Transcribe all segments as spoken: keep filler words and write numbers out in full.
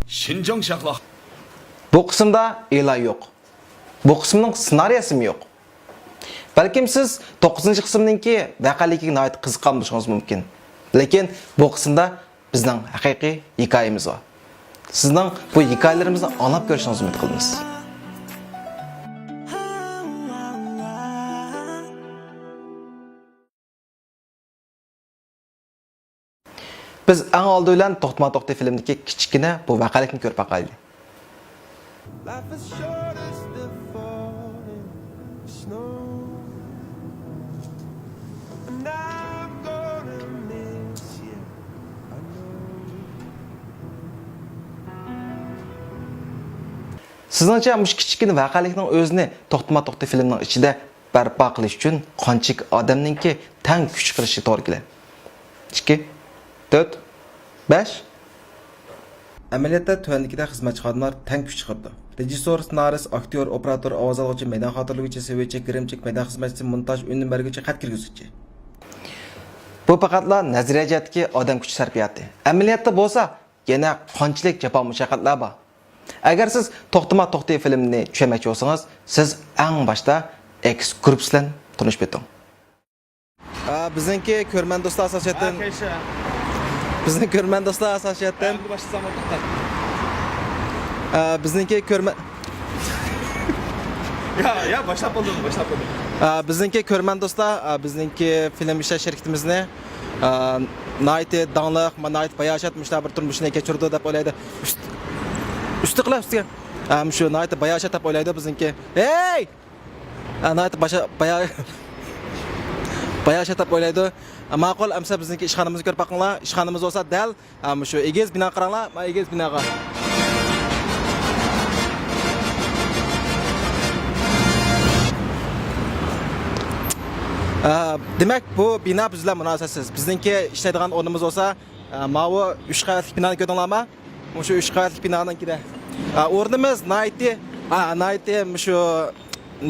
شىنجاڭ شەھلا. بۇ قىسىمدا ئېلان يوق. بۇ قىسىمنىڭ سېنارىيەسىمۇ يوق. بەلكىم سىز توققۇزىنچى قىسىمنىڭكى ۋەقەلىكىگە ناھايىتى قىزىققان بولۇشىڭىز مۇمكىن. لېكىن بۇ قىسىمدا بىزنىڭ ھەقىقىي ھېكايىمىز بار. سىزنىڭ بۇ ھېكايىلىرىمىزنى ئاڭلاپ كۆرۈشىڭىزنى ئۈمىد قىلىمىز. بىز ئەڭ ئالدى بىلەن توختىما توختى فىلىمدىكى كىچىككىنە بۇ ۋەقەلىكنى كۆرۈپ باقايلى. Life is short as the falling snow, and I'm gonna miss you, I know. سىزنىڭچە مۇشۇ كىچىككىنە ۋەقەلىكنىڭ ئۆزىنى توختىما توختى فىلىمنىڭ ئىچىدە بەرپا قىلىش ئۈچۈن قانچىلىك ئادەمنىڭكى تەڭ كۈچ چىقىرىشى توغرا كېلە؟ ئىككى، تۆت، بەش. ئەمەلىيەتتە تۆۋەندىكىدەك خىزمەتچى خادىملار تەڭ كۈچ چىقىرىدۇ: رېژىسسور، سېنارىست، ئاكتيور، ئوپېراتور، ئاۋاز ئالغۇچى، مەيدان خاتىرىلىگۈچى، سۋېتچىك، گىرىمچىك، مەيدان خىزمەتچىسى، مونتاژ، ئۈندىن بەرگۈچى، خەت كىرگۈزگۈچى. بۇ پەقەتلا نەزەرىيە جەھەتتىكى ئادەم كۈچى سەرپىياتى. ئەمەلىيەتتە بولسا يەنە قانچىلىك جاپا مۇشەققەتلەر بار. ئەگەر سىز توختىما توختى فىلىمىنى چۈشەنمەكچى بولسىڭىز، سىز ئەڭ باشتا ئېكس گۇرۇپپىسى بىلەن تونۇشۇپ ئۆتۈڭ. ئا، بىزنىڭكى كۆرمەن دوستلار ئاساسىيەتتىن. ھە، كەيشە. بىزنىڭ كۆرمەن دوستلار ئاساسىيەتتىن. ئەمدى باشلىسام بولدى. ئا، بىزنىڭكى كۆرمە- يا، يا، باشلاپ بولدۇم، باشلاپ بولدۇم. ئا، بىزنىڭكى كۆرمەن دوستلار، ئا، بىزنىڭكى فىلىم ئىشلەش شىركىتىمىزنى، ئا، ناھايىتى داڭلىق، ما-، ناھايىتى باياشات مۇشۇنداق بىر تۇرمۇشنى كەچۈرىدۇ دەپ ئويلايدۇ. ئۈست-، ئۈستى قىلە، ئۈستىگە. ئا، مۇشۇ ناھايىتى باياشات دەپ ئويلايدۇ بىزنىڭكى. ھەي! ئا، ناھايىتى باشا-، بايا-، باياشات دەپ ئويلايدۇ. ئا، ماقۇل، ئەمسە بىزنىڭكى ئىشخانىمىزنى كۆرۈپ باقىڭلار. ئىشخانىمىز بولسا دەل، ئا، مۇشۇ ئېگىز بىنا قاراڭلار، ما ئېگىز بىناغا. ئا، دېمەك، بۇ بىنا بىز بىلەن مۇناسىۋەتسىز. بىزنىڭكى ئىشلەيدىغان ئورنىمىز بولسا، ئا، ماۋۇ ئۈچ قەۋەتلىك بىنانى كۆردۈڭلارمۇ؟ مۇشۇ ئۈچ قەۋەتلىك بىنانىڭكىدە. ئا، ئورنىمىز ناھايىتى، ئا، ناھايىتى مۇشۇ،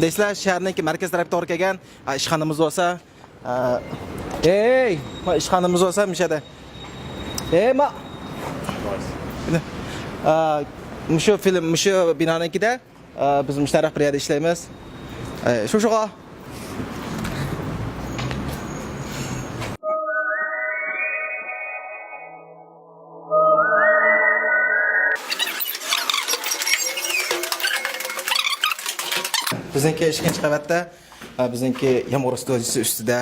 دەيسىلەر، شەھەرنىڭكى مەركەز تەرەپكە توغرا كەلگەن. ئا، ئىشخانىمىز بولسا، ئا، ئەي، ما ئىشخانىمىز بولسا مۇشۇ يەردە. ئەي، ما. ئا، مۇشۇ فىلىم، مۇشۇ بىنانىڭكىدە، ئا، بىز مۇشۇنداق بىر يەردە ئىشلەيمىز. ئەي، شۇ، شۇغا. بىزنىڭكى ئىككىنچى قەۋەتتە، ھە، بىزنىڭكى يامغۇر ستۇدىيىسى ئۈستىدە.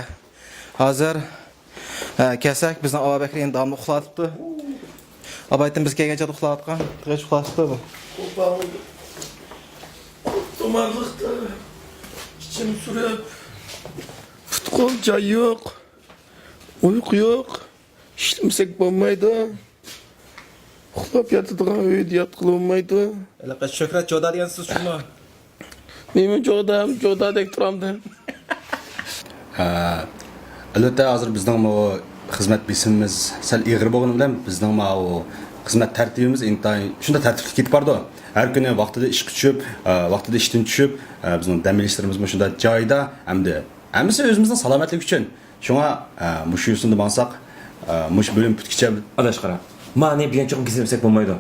ھازىر، ھە، كەلسەك، بىزنىڭ ئابابەكرى داۋاملىق ئۇخلاۋاتىپتۇ. ئابايتىن بىز كەلگەن چاغدا ئۇخلاۋاتقان، تېخىچە ئۇخلاۋاتىپتۇ بۇ. قوپالدى. قۇرت تۇمارلىقتا ئىچىم سۈرۈپ، پۇت-قول جاي يوق، ئۇيقۇ يوق. ئىشلىمىسەك بولمايدۇ. ئۇخلاپ ياتىدىغان ئۆيدە ياتقىلى بولمايدۇ. ھېلىقى شۆھرەت جودا دېگەن سىز شۇمۇ؟ مېنىڭ جودام، جودادەك تۇرامدىم. ھە، ئەلۋەتتە، ھازىر بىزنىڭمۇ خىزمەت بېسىمىمىز سەل ئېغىر بولغىنى بىلەن، بىزنىڭ ماۋۇ خىزمەت تەرتىپىمىز ئىنتايىن شۇنداق تەرتىپلىك كېتىپ بارىدۇ. ھەر كۈنى ۋاقتىدا ئىشقا چۈشۈپ، ۋاقتىدا ئىشتىن چۈشۈپ، بىزنىڭ دەم ئېلىشلىرىمىزمۇ شۇنداق جايىدا ھەمدە ھەممىسى ئۆزىمىزنىڭ سالامەتلىكى ئۈچۈن. شۇڭا، ئە، مۇشۇ يوسۇندا ماڭساق، ئە، مۇشۇ بۆلۈم پۈتكۈچە. ئاداش، قارا. مانى بۈگۈن چوقۇم كېسىلمىسەك بولمايدۇ.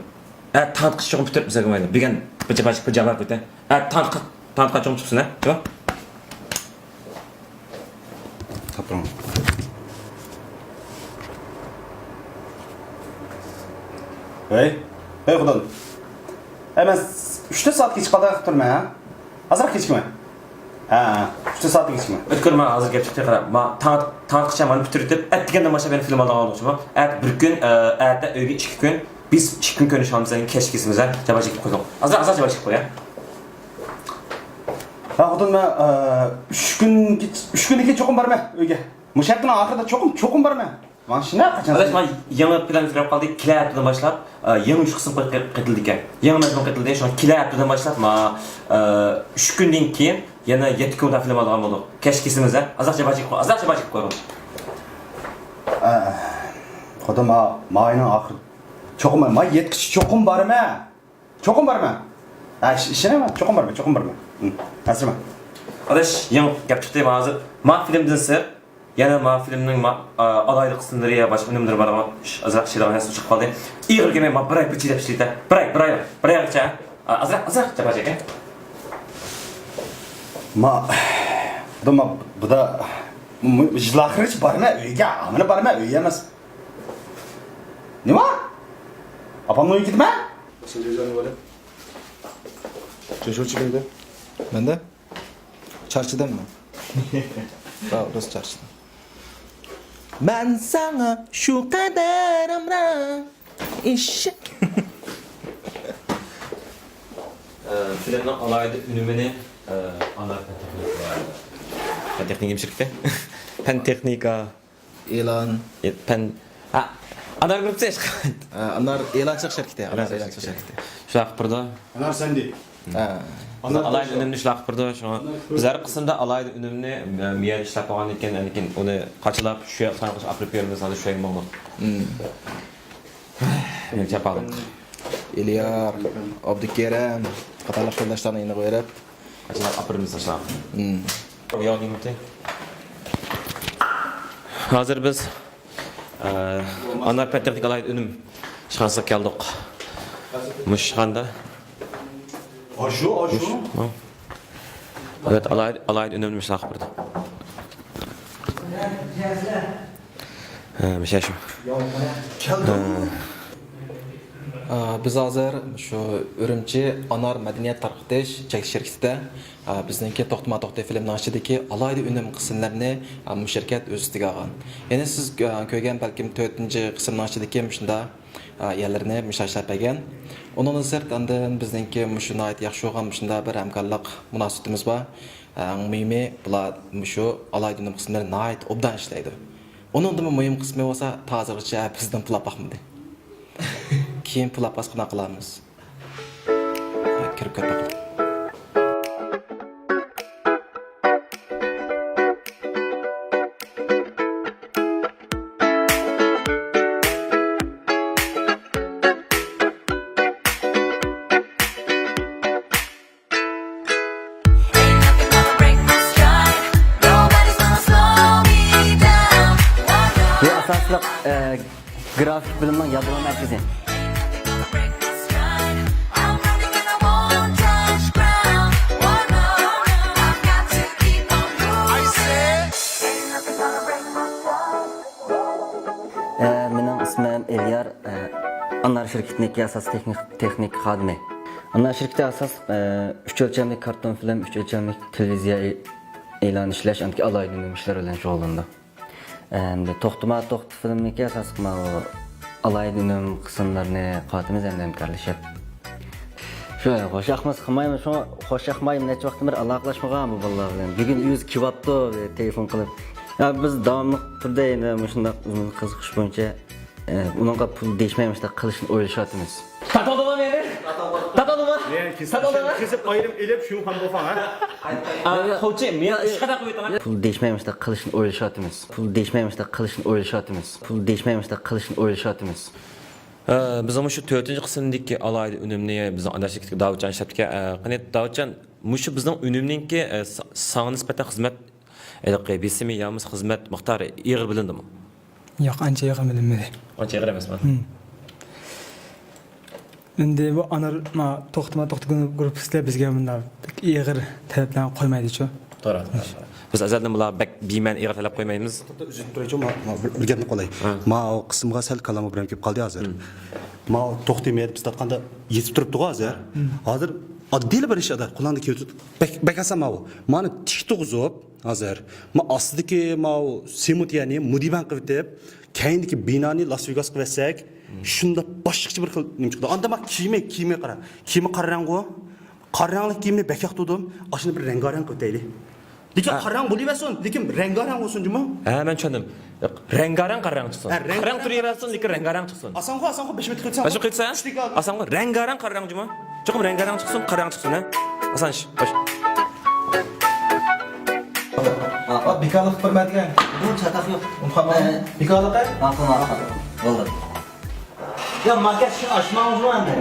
ئە، تانتقىچە چوقۇم پۈتتۈرمىسەك بولمايدۇ. بۈگۈن بىر جاپا، بىر جاپا كۆتە. ئە، تانتقا، تانتقا چوقۇم چىقسۇن، ھە؟ ياق؟ تاپىرىڭ. ھەي، ھەي، خۇدان. ھەي، مەن ئۈچ تۆت سائەت كېچىكىپ قالدىغان قىلىپ تۇرىمەن، ھە؟ ئازراق كېچىكىمەن. ھە، ئۈچ تۆت سائەتتىن كېچىكمە. ئۆتكۈر، ماڭا ھازىر گەپ چىقتى، قارا. ما، تاڭ، تاڭ قىچا مانا پۈتتۈرۈپ، ئەتىگەندىن باشلاپ يەنە فىلىم ئالىدىغان بولدۇقچۇما. ئەتە بىر كۈن، ئە، ئەتە ئۆيگە ئىككى كۈن، بىز ئىككى كۈن كۆرۈنۈش ئالىمىز، يەنى كەچ كېسىمىز، ھە؟ جاپا چېكىپ قويدۇڭ. ئازراق، ئازراق جاپا چېكىپ قوي، ھە؟ ھە، خوتۇن، مەن، ئە، ئۈچ كۈن، ئۈچ كۈندىن كېيىن چوقۇم بارىمەن ئۆيگە. مۇشۇ ھەپتىنىڭ ئاخىرىدا چوقۇم، چوقۇم بارىمەن. مانا شۇنداق قاچان. ئاداش، مانا يېڭى پىلان كىرىپ قالدى. كېلەر ھەپتىدىن باشلاپ، ئە، يېڭى ئۈچ قىسىم قېتىلدىكەن. يېڭى مەزمۇن قېتىلدى. شۇڭا كېلەر ھەپتىدىن باشلاپ، ما، ئە، ئۈچ كۈندىن كېيىن يەنە يەتتە كۈن فىلىم ئالىدىغان بولدۇق. كەچ كېسىمىز، ھە؟ ئازراق جاپا چېكىپ قوي، ئازراق جاپا چېكىپ قوي. ئە، خوتۇن، ما، ماينىڭ ئاخىرى. چوقۇم، ما يەتكۈچە چوقۇم بارىمەن. چوقۇم بارىمەن. ئە، ئىش-، ئىشىنىمەن، چوقۇم بارىمەن، چوقۇم بارىمەن. ھە، ئەنسىرىمە. ئاداش، يېڭى گەپ چىقتى، ما ھازىر. ما فىلىمدىن سىر. يەنە ما فىلىمنىڭ ما، ئا، ئالاھىدە قىسىملىرى يا باشقا ئۈنۈملىرى بارغان ئىش ئازراق ئىشلەيدىغان نەرسە چىقىپ قالدى. ئېغىر كەلمەي، ما بىر ئاي بىر چىدەپ ئىشلىتە. بىر ئاي، بىر ئاي، بىر ئايغىچە. ئا، ئازراق، ئازراق جاپا چېكىڭ. ما، بۇدا، ما، بۇدا، يىل ئاخىرىغىچە بارىمەن ئۆيگە. مانا بارىمەن ئۆيگە ئەمەس. نېمە؟ ئاپامنىڭ ئۆيىگە كېتىمەن. شۇنچە جان بولدى. شۇنچە چىقىندى. مەندە؟ چارچىدىممۇ؟ ھە، روسا چارچىدىم. مەن ساڭا شۇ قەدەر ئامراق، ئېشەك. ئە، فىلىمنىڭ ئالاھىدە ئۈنۈمىنى، ئە، ئانار پەن تېخنىكا، پەن تېخنىكا شىركىتى. پەن تېخنىكا. ئېلان. ئە، پەن، ھە، ئانار گۇرۇپپىسى ئىشقا. ھە، ئانار ئېلانچىلىق شىركىتى. ئانار ئېلانچىلىق ئېلانچىلىق شىركىتى. شۇنداق قىلىپ بېرىدۇ. ئانار سەندى. ھە. بىز ئانار ئالاھىدە قوشا. ئۈنۈمنى شۇنداق قىلىپ بېرىدۇ. شۇڭا ئانار بىز ھەر قىسىمدا ئالاھىدە ئۈنۈمنى، ئە، مۇئەييەن ئىشلەپ بولغاندىن كېيىن، ئاندىن كېيىن ئۇنى قاچىلاپ، شۇ يەرگە ساناققا ئاپىرىپ بېرىمىز، ئاندىن شۇ يەرگە ماڭىدۇ. مم. مېنىڭ جاپالىق. ئېلىيار، ئابدۇكېرەم قاتارلىق قېرىنداشلارنى يېنىغا بېرىپ. قاچىلاپ ئاپىرىمىز تاشلاپ. مم. ياغ نېمىتى؟ ھازىر بىز، ئە، ئانار پەن تېخنىكا ئالاھىدە ئۈنۈم ئىشخانىسىغا كەلدۇق. مۇشۇ ئىشخانىدا. ئاشۇ، ئاشۇ. مۇش-، ھە. ئەلۋەتتە، ئالاھىدە، ئالاھىدە ئۈنۈمنى مۇشۇنداق قىلىپ بېرىدۇ. ھە، مۇشۇ شۇ. كەلدىڭ. ھە. ئا، بىز ھازىر شۇ ئۈرۈمچى ئانار مەدەنىيەت تارقىتىش چەكلىك شىركىتىدە، ئا، بىزنىڭكى توختىما توختى فىلىمنىڭ ئىچىدىكى ئالاھىدە ئۈنۈم قىسىملىرىنى، ئا، بۇ شىركەت ئۆز ئۈستىگە ئالغان. يەنى سىز، ئا، كۆرگەن بەلكىم تۆتىنچى قىسىمنىڭ ئىچىدىكى مۇشۇنداق، ئا، يەرلىرىنى مۇشۇ ئىشلەپ بەرگەن. ئۇنىڭدىن سىرت، ئاندىن بىزنىڭكى مۇشۇ ناھايىتى ياخشى بولغان مۇشۇنداق بىر ھەمكارلىق مۇناسىۋىتىمىز بار. ئەڭ مۇھىمى، بۇلار مۇشۇ ئالاھىدە ئۈنۈم قىسىملىرى ناھايىتى ئوبدان ئىشلەيدۇ. ئۇنىڭدىنمۇ مۇھىم قىسمى بولسا، تا ھازىرغىچە بىزدىن پۇل ئاپ باقمىدى. كېيىن پۇل ئاپ باقسا قانداق قىلارمىز؟ كىرىپ كۆرۈپ باقايلى. بۇ ئاساسلىق، ئە، گرافىك بىلىمنىڭ يادرو مەركىزى. ئە، مېنىڭ ئىسمىم ئېليار، ئە، ئانار شىركىتىنىڭكى ئاساسىي تېخنىك، تېخنىك خادىمى. ئانار شىركىتى ئاساسلىق، ئە، ئۈچ ئۆلچەملىك كارتون فىلىم، ئۈچ ئۆلچەملىك تېلېۋىزىيە ئېلان ئىشلەش، ئاندىكى ئالاھىدە ئۈنۈم ئىشلىرى بىلەن شۇغۇللىنىدۇ. ئەمدى توختىما توختى فىلىمنىڭكى ئاساسلىق ماۋۇ ئالاھىدە ئۈنۈم قىسىملىرىنى قىلىۋاتىمىز ئەمدى ھەمكارلىشىپ. شۇ، خوش ياقمىسا قىلمايمىز، شۇڭا خوش ياقماي نەچچە ۋاقىتتىن بېرى ئالاقىلەشمىغان بۇ بالىلار بىلەن. بۈگۈن ئۆزى كېلىۋاپتۇ، تېلېفون قىلىپ. يا، بىز داۋاملىق تۈردە يەنە مۇشۇنداق ئۆزىمىزنى قىزىقىش بويىچە، ئە، ئۇنىڭغا پۇل دېيىشمەي مۇشۇنداق قىلىشنى ئويلىشىۋاتىمىز. تاتالدىما مېنى؟ تاتالدىما؟ كېسىپ، تاتالدىما؟ كېسىپ ئايرىم ئېلىپ شۇ خان بولساڭ، ھە؟ قوچى، مېنى ئىشقا تاقىۋېتىڭ. پۇل دېيىشمەي مۇشۇنداق قىلىشنى ئويلىشىۋاتىمىز. پۇل دېيىشمەي مۇشۇنداق قىلىشنى ئويلىشىۋاتىمىز. پۇل دېيىشمەي مۇشۇنداق قىلىشنى ئويلىشىۋاتىمىز. ئە، بىزنىڭ مۇشۇ تۆتىنچى قىسىمدىكى ئالاھىدە ئۈنۈمنى بىزنىڭ ئاداش شىركىتى داۋۇتجان ئىشلەپتىكەن. ئە، قېنى، داۋۇتجان، مۇشۇ بىزنىڭ ئۈنۈمنىڭكى، ئە، سا-، ساڭا نىسبەتەن خىزمەت ھېلىقى بېسىمى يا بولمىسا خىزمەت مىقدارى ئېغىر بىلىندىمۇ؟ ياق، ئانچە ئېغىر بىلىنمىدى. ئانچە ئېغىر ئەمەسمۇ؟ ھىم. ئەمدى بۇ ئانار، ما، توختىما توختى گۇرۇپپىسىدا بىزگە مۇنداق بەك ئېغىر تەلەپلەرنى قويمايدىچۇ؟ توغرا، توغرا، توغرا. بىز ئەزەلدىن بۇلار بەك بىمەنە ئېغىر تەلەپ قويمايمىز. توختا، ئۈزۈپ تۇرايچۇ، ما، ما، بىر، بىر گەپنى قولاي. ھە. ما، ئۇ قىسىمغا سەل كاللامغا بىر گەپ قالدى ھازىر. ھىم. ما، توختى مەيدە بىز تارتقاندا يېتىپ تۇرۇپتىغۇ ھازىر. ھىم. ھازىر ئاددىيلا بىر ئىش ئادا، قولۇڭدا كېلىۋېتىدۇ. بەك، بەك ئاسان ماۋۇ. مانا تىك تۇرغۇزۇپ، ھازىر. ما ئاستىدىكى ماۋۇ سېمونت يەرنى مۇدىبەن قىلىۋېتىپ، كەينىدىكى بىنانى لاس ۋېگاسقا بەرسەك، شۇنداق باشقىچە بىر خىل نېمە چىقىدۇ. ئاندا ما كىيىمى، كىيىمى قارا. كىيىمى قارا رەڭغۇ. قارا رەڭلىك كىيىمنى بەك ياقتۇردۇم. ئاشۇنى بىر رەڭگارەڭ قىلىپ بېرەيلى. لېكىن ھە. قارا رەڭ بولۇۋەرسۇن، لېكىن رەڭگارەڭ بولسۇن جۇمۇ. ھە، مەن چۈشەندىم. رەڭگارەڭ قارا رەڭ چىقسۇن. ھە، رەڭ قارا رەڭ تۇرۇۋەرسۇن، لېكىن رەڭگارەڭ چىقسۇن. ئاسانغۇ، ئاسانغۇ، بېشىمنى تىقىۋەتسەڭ. باشقا قىلسا؟ ئۈچلۈك ئال. ئاسانغۇ، رەڭگارەڭ قارا رەڭ جۇمۇ. چوقۇم رەڭگارەڭ چىقسۇن، قارا رەڭ چىقسۇن، ھە؟ ئاسان ئىش. خوش. ھا، بىكارلىق بىر مەدىگەن. بۇ چاتاق يوق. ئۇنخان ھە. بىكارلىق ھە؟ ھا، قىلما، قىلما. بولدى. يا، ماكەت شۇ ئاچماڭ جۇمۇ ئەمدى.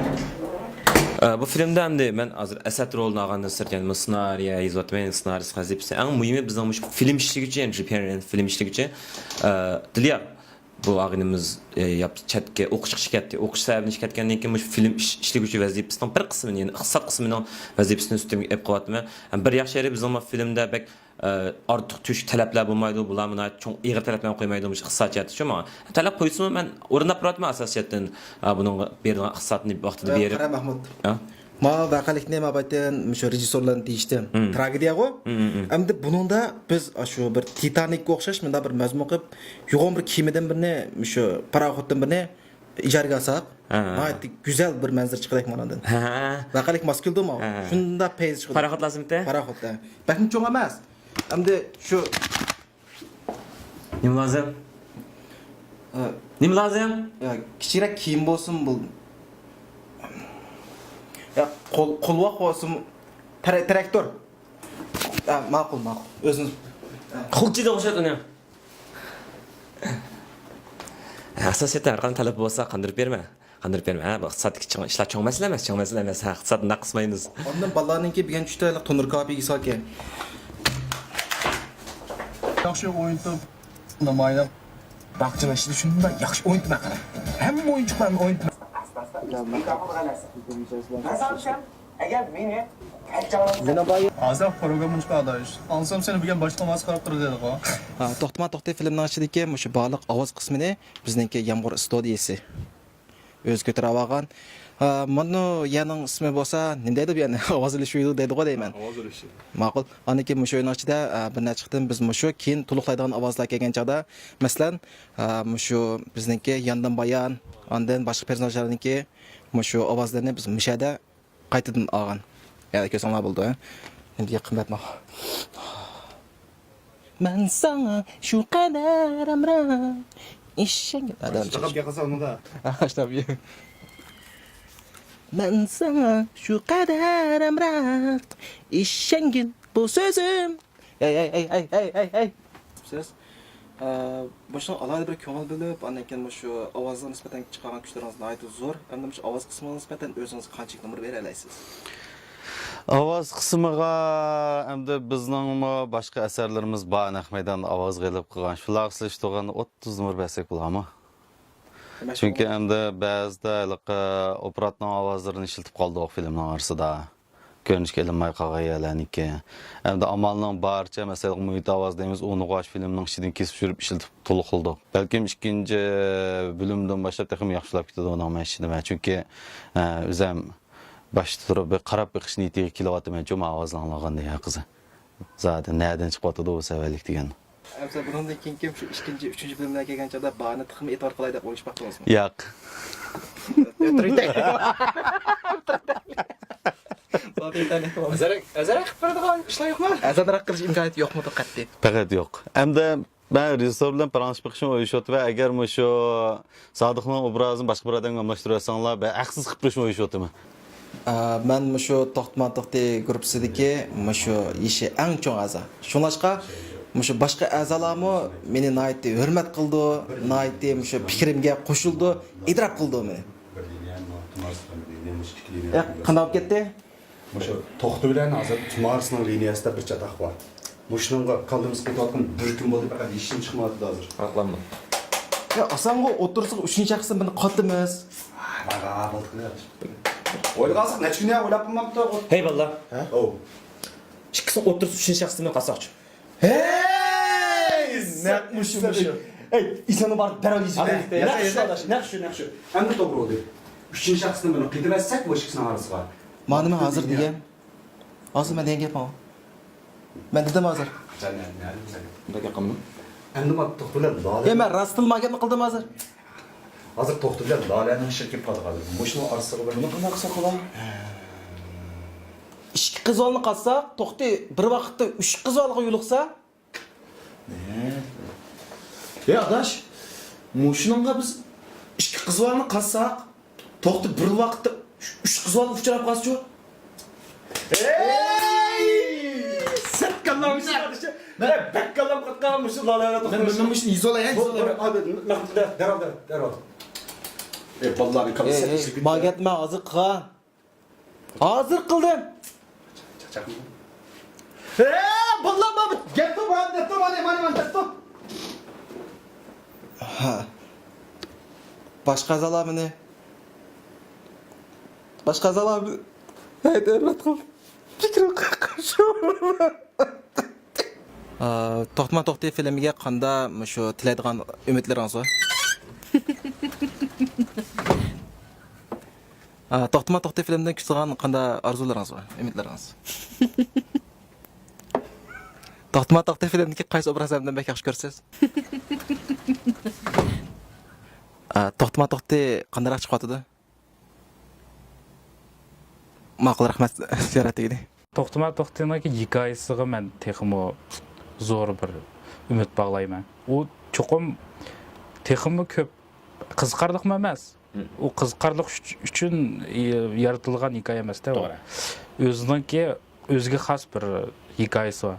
ئە، بۇ فىلىمدە ئەمدى مەن ھازىر ئەسەت رولىنى ئالغاندىن سىرت، يەنى سېنارىيە يېزىۋاتىمەن، سېنارىست ۋەزىپىسى. ئەڭ مۇھىمى بىزنىڭ مۇشۇ فىلىم ئىشلىگۈچى، يەنى رېپېرېنس فىلىم ئىشلىگۈچى، ئە، دىليار. بۇ ئاغىنىمىز، ئە، ياپ-، چەتكە ئوقۇشقا چىقىپ كەتتى. ئوقۇش سەۋەبىدىن چىقىپ كەتكەندىن كېيىن مۇشۇ فىلىم ئىش-، ئىشلىگۈچى ۋەزىپىسىنىڭ بىر قىسمىنى، يەنى ئىقتىساد قىسمىنىڭ ۋەزىپىسىنى ئۈستۈمگە ئېلىپ قويۇۋاتىمەن. ھەم بىر ياخشى يېرى بىزنىڭ بۇ فىلىمدە بەك ئارتۇق تۆشۈك تەلەپلەر بولمايدۇ، بۇلارمۇ ناھايىتى چوڭ ئېغىر تەلەپلەرنى قويمايدۇ مۇشۇ ئىقتىساد جەھەتتىچۇ ماڭا. تەلەپ قويسىمۇ مەن ئورۇنداپ بېرىۋاتىمەن ئاساسىيەتتىن، ئا، بۇنىڭغا بېرىدىغان ئىقتىسادنى ۋاقتىدا بېرىپ. قارا مەھمۇد. ھە؟ ما ۋەقەلىكنى ما بايتىن مۇشۇ رېژىسسورلارنى دېيىشتى. مم. تراگېدىيەغۇ. مم، مم، مم. ئەمدى بۇنىڭدا بىز ئاشۇ بىر تىتانىككە ئوخشاش مۇنداق بىر مەزمۇن قىلىپ، يوغان بىر كېمىدىن بىرنى، مۇشۇ پاراخوتتىن بىرنى ئىجارىگە ئالساق، ھە. ناھايىتى گۈزەل بىر مەنزىرە چىقىدۇ مانا ئۇندىن. ھە. ۋەقەلىك ماس كېلىدۇ ماۋۇ. ھە. شۇنداق پەيز چىقىدۇ. پاراخوت لازىمتى؟ پاراخوت، ھە. بەكمۇ چوڭ ئەمەس. ئەمدى شۇ نېمە لازىم؟ ئە، نېمە لازىم؟ يا، كىچىكرەك كىيىم بولسۇن بۇ. يا، قول، قولۋاق بولسۇن. ترا-، تراكتور. ئە، ماقۇل، ماقۇل. ئۆزىڭىز. ئە. خۇلچىدە ئوخشايدۇ ئۇنى. ئاساسىيەتتە ھەر قانداق تەلەپ بولسا قاندۇرۇپ بېرىمەن. قاندۇرۇپ بېرىمەن. ھە، بۇ ئىقتىسادتىكى چوڭ ئىشلار چوڭ مەسىلە ئەمەس، چوڭ مەسىلە ئەمەس. ھە، ئىقتىسادنى نەق قىسمايمىز. ئاندىن بالىلارنىڭكى بۈگۈن چۈشتە ھېلىقى تونۇر كاۋاپ يېگۈسى باركەن. ياخشى ئوينىتىپ، نامايان. باغچىنىڭ ئىچىدە شۇنداق ياخشى ئوينىتىمەن قارا. ھەممە ئويۇنچۇقلارنى ئوينىتىمەن. ئەگەر مېنى ھازىر پروگراممىنى چىقار ئاداش. ئاڭلىسام سېنى بۈگۈن باشلىق نامازى قىلىپ تۇرىدۇ دېدىغۇ. ھە، توختىما توختى فىلىمنىڭ ئىچىدىكى مۇشۇ بارلىق ئاۋاز قىسمىنى بىزنىڭكى يامغۇر ئىستۇدىيىسى ئۆزى كۆتۈرۈۋالغان. ھە، مانا يەرنىڭ ئىسمى بولسا نېمە دەيدۇ بۇ يەرنى؟ ئاۋاز ئېلىش ئۆيى دەيدىغۇ دەيمەن. ئاۋاز ئېلىش ئۆيى. ماقۇل. ئاندىن كېيىن مۇشۇ ئۆينىڭ ئىچىدە، ئە، بىر نەچچە قېتىم بىز مۇشۇ كېيىن تولۇقلايدىغان ئاۋازلار كەلگەن چاغدا، مەسىلەن، ئە، مۇشۇ بىزنىڭكى ياندىن بايان، ئاندىن باشقا پېرسوناژلارنىڭكى مۇشۇ ئاۋازلىرىنى بىز مۇشۇ يەردە قايتىدىن ئالغان. يەنە كۆرسەڭلار بولىدۇ، ھە؟ ئەمدى قىممەت ماڭا. مەن ساڭا شۇ قەدەر ئامراق، ئىشەنگىن. ئادەم چىقىپ گەپ قىلسا ئۇنىڭدا. مەن ساڭا شۇ قەدەر ئامراق، ئىشەنگىن بۇ سۆزۈم. ھەي، ھەي، ھەي، ھەي، ھەي، ھەي، ھەي. سىز، ئە، مۇشۇنىڭ ئالاھىدە بىر كۆڭۈل بۆلۈپ، ئاندىن كېيىن مۇشۇ ئاۋازغا نىسبەتەن چىقارغان كۈچلىرىڭىز ناھايىتى زور. ئەمدى مۇشۇ ئاۋاز قىسمىغا نىسبەتەن ئۆزىڭىزگە قانچىلىك نومۇر بېرەلەيسىز؟ ئاۋاز قىسمىغا ئەمدى بىزنىڭمۇ باشقا ئەسەرلىرىمىز بار، نەق مەيداندا ئاۋازغا ئېلىپ قىلغان. شۇلارغا سېلىشتۇرغاندا ئوتتۇز نومۇر بەرسەك بولارمۇ؟ چۈنكى ئەمدى بەزىدە ھېلىقى ئوپېراتورنىڭ ئاۋازلىرىنى ئىشلىتىپ قالدۇق فىلىمنىڭ ئارىسىدا. كۆرۈنۈشكە ئېلىنماي قالغان يەرلەرنىڭكى. ئەمدى ئامالنىڭ بارىچە، مەسىلەن، مۇھىت ئاۋاز دەيمىز، ئۇنى غۇاش فىلىمنىڭ ئىچىدىن كېسىپ چۈشۈرۈپ ئىشلىتىپ تولۇق قىلدۇق. بەلكىم ئىككىنچى بۆلۈمدىن باشلاپ تېخىمۇ ياخشىلاپ كېتىدۇ ئۇنىڭ، مەن ئىشىنىمەن. چۈنكى، ئە، ئۆزەم باشتا تۇرۇپ بىر قاراپ بېقىش نىيىتىگە كېلىۋاتىمەن، جۇما ئاۋازنى ئاڭلىغاندا يا قىزى. زادى نەدىن چىقىۋاتىدۇ بۇ سەۋەنلىك دېگەن. ئەمسە بۇنىڭدىن كېيىنكى شۇ ئىككىنچى، ئۈچىنچى بۆلۈملەرگە كەلگەن چاغدا بارىنى تېخىمۇ ئېتىبار قىلاي دەپ ئويلىشىپ باقتىڭىزمۇ؟ ياق. ئەزەرەك، ئەزەرەك قىلىپ بېرىدىغان ئىشلار يوقمۇ؟ ئەزەرەك قىلىش ئىمكانىيىتى يوقمىدۇ قەتئىي؟ پەقەت يوق. ئەمدى مەن رېژىسسور بىلەن پاراڭلىشىپ بېقىشنى ئويلىشىۋاتىمەن. ئەگەر مۇشۇ سادىقنىڭ ئوبرازىنى باشقا بىر ئادەمگە ئالماشتۇرۇۋەتسەڭلار، بەك ھەقسىز قىلىپ بېرىشنى ئويلىشىۋاتىمەن. ئا، مەن مۇشۇ توختىما توختى گۇرۇپپىسىدىكى مۇشۇ يېشى ئەڭ چوڭ ئەزا. شۇڭلاشقا مۇشۇ باشقا ئەزالارمۇ مېنى ناھايىتى ھۆرمەت قىلىدۇ، ناھايىتى مۇشۇ پىكرىمگە قوشۇلىدۇ، ئېتىراپ قىلىدۇ مېنى. ياق، قانداق بولۇپ كەتتى؟ مۇشۇ توختى بىلەن ھازىر تۇمارىسنىڭ لىنىيەسىدە بىر چاتاق بار. مۇشۇنىڭغا كاللىمىز قېتىۋاتقان بىر كۈن بولدى، پەقەت ھېچنېمە چىقمايۋاتىدۇ ھازىر. ئاقلانما. يا، ئاسانغۇ ئولتۇرسىغۇ ئۈچىنچى شەخستىن بىرنى قاتىمىز. ھا، ھا، ھا، بولدى، قىلىۋەر. ئويلىغانسىز، نەچچە كۈن يا ئويلاپ بولماپتۇ. ھەي، بالىلار. ھە؟ ئو. ئىككىسىنى ئولتۇرسا ئۈچىنچى شەخستىن بىرنى قاتساقچۇ. ھەي! نەق مۇشۇ، مۇشۇ. ئەي، ئېسىڭنى بار، دەرھال يېزىپ بەر. ياق، ياق، ياق، ياق، شۇ، نەق شۇ، نەق شۇ. ئەمدى توغرا بولدى. ئۈچىنچى شەخستىن بىرنى قېتىۋەتسەك، بۇ ئىككىسىنىڭ ئارىسىغا. مانا نېمە ھازىر دېگەن؟ ھازىر مەن دېگەن گەپ ماۋۇ. مەن دېدىم ھازىر. سەن نە-، نەدە بىلسەن؟ مۇنداق گەپ قىلمىدىم. ئەمدى ما توختى بىلەن لالە. ئەي، مەن راستتىنلا ما گەپنى قىلدىم ھازىر. ھازىر توختى بىلەن لالەنىڭ ئىشى كېلىپ قالدى ھازىر. مۇشۇنىڭ ئارىسىغا بىر نېمە قىلماقچى قىلار؟ ئىككى قىز بالىنى قاتساق، توختى بىر ۋاقىتتا ئۈچ قىز بالىغا يولۇقسا، ھە. ئەي ئاداش، مۇشۇنىڭغا بىز ئىككى قىز بالىنى قاتساق، توختى بىر ۋاقىتتا ئۈچ، ئۈچ قىز بالىغا ئۇچراپ قالسىچۇ؟ ھەي! سەت كاللام ئىشلىدى. مەن بەك كاللام قاتقان مۇشۇ لالە. مەن، مەن، مەن مۇشۇنى يېزىۋالاي، ھە، يېزىۋالاي. دەرھال، دەرھال، دەرھال. ئەي، بالىلارنى كاللا سەت ئىشلىگۈدە. ماگەتمە ھازىر قىلغان. ھازىر قىلدىم. ھە، باللا، ما گەپتۇ، ما دەپتۇ، ما دەپتۇ. ھە. باشقا ئەزالار مېنى، باشقا ئەزالار مېنى ھەيدەرۋەت قىلدى. پىكرىم قارشى. ئا، توختىما توختى فىلىمىگە قاندا مۇشۇ تىلەيدىغان ئۈمىدلىرىڭىز بار؟ ئا، توختىما توختى فىلىمدىن كۈتىدىغان قاندا ئارزۇلىرىڭىز بار، ئۈمىدلىرىڭىز؟ توختىما توختى فىلىمدىكى قايسى ئوبرازنى بەك ياخشى كۆرىسىز؟ ئا، توختىما توختى قانداقراق چىقىۋاتىدۇ؟ ماقۇل، رەھمەت، زىيارەت دېگىنى. توختىما توختىنىڭ ھېكايىسىغا مەن تېخىمۇ زور بىر ئۈمىد باغلايمەن. ئۇ چوقۇم تېخىمۇ كۆپ، قىزىقارلىقمۇ ئەمەس. ئۇ قىزىقارلىق ئۈچ-، ئۈچۈن يارىتىلغان ھېكايە ئەمەس-تە ئۇ. توغرا. ئۆزىنىڭكى، ئۆزىگە خاس بىر ھېكايىسى بار.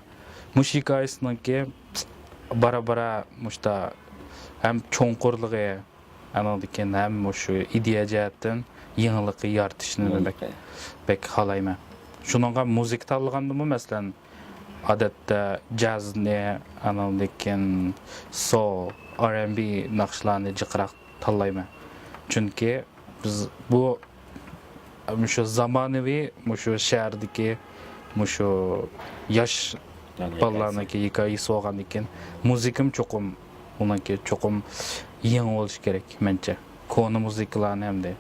مۇشۇ ھېكايىسىنىڭكى بارا-بارا مۇشتا ھەم چوڭقۇرلۇقى، ئانىڭدىن كېيىن ھەم مۇشۇ ئىدىيە جەھەتتىن يېڭىلىقى يارىتىشنى بەك، يېڭىلىقى. بەك خالايمەن. شۇنىڭغا مۇزىكا تاللىغاندىمۇ، مەسىلەن، ئادەتتە جازنى، ئانىڭدىن كېيىن سول، ئار ئەند بى ناخشىلارنى جىقراق تاللايمەن. چۈنكى بىز بۇ مۇشۇ زامانىۋى، مۇشۇ شەھەردىكى، مۇشۇ ياش بالىلارنىڭكى ھېكايىسى بولغاندىكىن، مۇزىكىمۇ چوقۇم، ئۇنىڭكى چوقۇم يېڭى بولۇشى كېرەك، مەنچە. كونا مۇزىكىلارنى ئەمدى،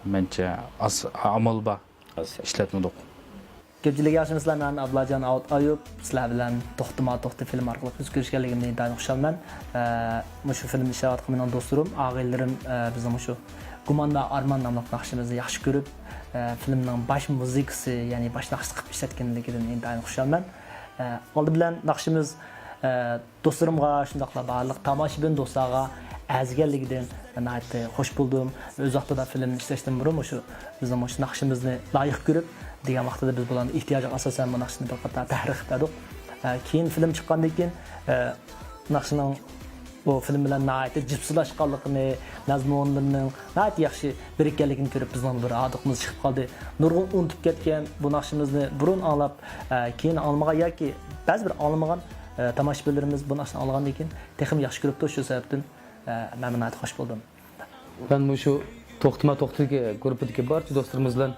مەنچە، ئاز، ئامال بار ئىشلەتمىدۇق. كۆپچىلىك ياخشىمۇسىلەر؟ مەن ئابلاجان ئاۋۇت ئايۇپ. سىلەر بىلەن توختىما توختى فىلىم ئارقىلىق يۈز كۆرۈشكەنلىكىمدىن ئىنتايىن خۇشالمەن. ئە، مۇشۇ فىلىمدا ئىشلەۋاتقان مېنىڭ دوستلىرىم، ئاغىنىلىرىم، ئە، بىزنىڭ مۇشۇ گۇماندا ئارمان ناملىق ناخشىمىزنى ياخشى كۆرۈپ، ئە، فىلىمنىڭ باش مۇزىكىسى، يەنى باش ناخشىسى قىلىپ ئىشلەتكەنلىكىدىن ئىنتايىن خۇشالمەن. ئە، ئالدى بىلەن ناخشىمىز، ئە، دوستلىرىمغا، شۇنداقلا بارلىق تاماشىبىن دوستلارغا ئەرزىگەنلىكىدىن ناھايىتى خوش بولدۇم. ئۆز ۋاقتىدا فىلىمنى ئىشلەشتىن بۇرۇن مۇشۇ بىزنىڭ مۇشۇ ناخشىمىزنى لايىق كۆرۈپ، دېگەن ۋاقتىدا بىز بۇلارنىڭ ئېھتىياجىغا ئاساسەن بۇ ناخشىنى بىر قاتار تەھرىر قىلىپ بەردۇق. ئە، كېيىن فىلىم چىققاندىن كېيىن، ئە، ناخشىنىڭ بۇ فىلىم بىلەن ناھايىتى جىپسىلاشقانلىقىنى، مەزمۇنلىرىنىڭ ناھايىتى ياخشى بىرىككەنلىكىنى كۆرۈپ، بىزنىڭ بىر ھاردۇقىمىز چىقىپ قالدى. نۇرغۇن ئۇنتۇپ كەتكەن بۇ ناخشىمىزنى بۇرۇن ئاڭلاپ، ئە، كېيىن ئاڭلىمىغان ياكى بەزى بىر ئاڭلىمىغان، ئە، تاماشىبىنلىرىمىز بۇ ناخشىنى ئاڭلىغاندىن كېيىن تېخىمۇ ياخشى كۆرۈپتۇ. شۇ سەۋەبتىن، ئە، مەنمۇ ناھايىتى خوش بولدۇم. مەن مۇشۇ توختىما توختىدىكى گۇرۇپپىدىكى بارچە دوستلىرىمىز بىلەن،